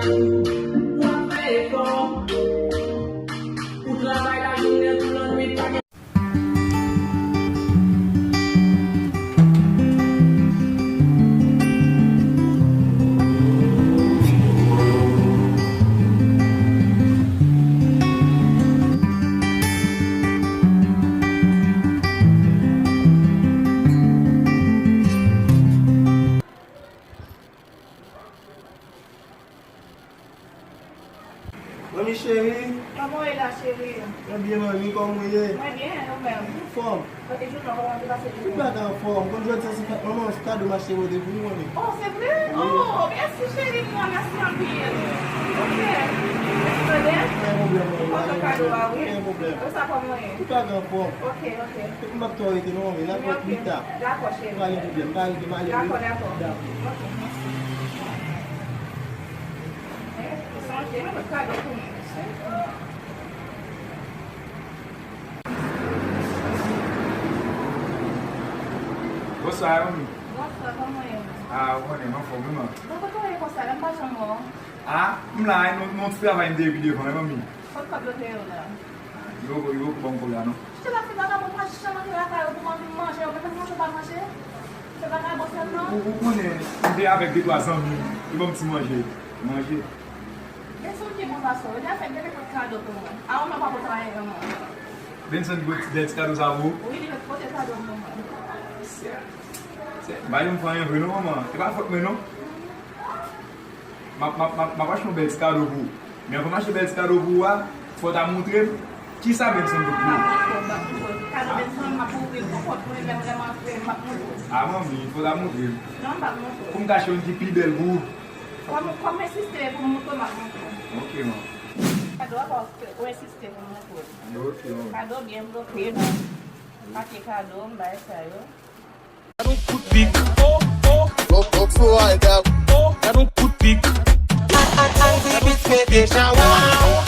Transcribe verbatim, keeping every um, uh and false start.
W ap fè efò. Ou travay lajounen kou lannwit, pa gen Manmi cheri. Kòman w ye la, cheri? Mwen byen, manmi, kòman w ye? Mwen byen, e ou menm? Anfòm. Kote jounen an, kòman te pase jounen an? Tout bagay anfòm. Konn jodi a se fèt manman, se kado m achte pote pou ou, manmi. Oh, se vre? Wi. Oh, mèsi, cheri m nan, mèsi anpil. Ok. Mèsi, tande. Pa gen pwoblèm, manmi. Kontan kado a, wi. Pa gen pwoblèm. Ou sa kòman w ye? Tout bagay anfòm. Ok, ok. M p ap twò rete non, manmi. N ap wè pita. Dakò, cheri. Pa gen pwoblèm, pa rete m ale, wi. Dakò, dakò. Dakò. Ok, mèsi. Sonje, mwen pot kado pou mwen, mesye. Bonswa, manmi. Bonswa, kòman w ye? Ah, ou konnen, m anfòm, wi, man. Bon, kote w ye konsa la, m pa janm wè w. Ah, m la, non, non, ti travay m te epi devan, wi, manmi. Kot kòb yo te ye w la? Yo, yo poko ban m kòb la, non. Chita la, fin vagabon, pa janm antre lakay ou pou m anvi manje, ou menm manje ou pa manje. Se vagabon sèlman. Ou, ou konnen, m te avèk de twa zanmi, yo ban m ti manje. Manje. Benson ki bon gason, li te fè de nenpòt kado pou mwen. A, ou menm pa pote anyen pou mwen. Benson ki pote bèl ti kado sa pou ou? Wi, li pote kado pou mwen. Sè. Sè, m pa janm fè anyen vre non, manman. Se pa fòt mwen non. M ap, m ap, m ap, m ap achte yon bèl ti kado pou ou. Men anvan m achte bèl ti kado pou ou a, fò w ta montre m kisa Benson pot pou ou. M ap montre w, m ap montre w. Kado Benson, m ap ouvri l pou kont mwen, lè m, lè m antre, m ap montre w. A, manmi, fò w ta montre m. Non, m p ap montre w. Pou m kache youn ki pi bèl pou ou. Kòm, kòm w ensiste pou m montre w, m ap montre w. Ok, manmi. Kado a, fò w ensiste pou m montre w. Ok, manmi. Kado byen bloke, non. Pake kado, m bay sa yo. Gad on kout pik. Oh, oh. Don't, don't fly down. Oh, gad on kout pik. Ann, ann, ann, vin vit fè deja, wow.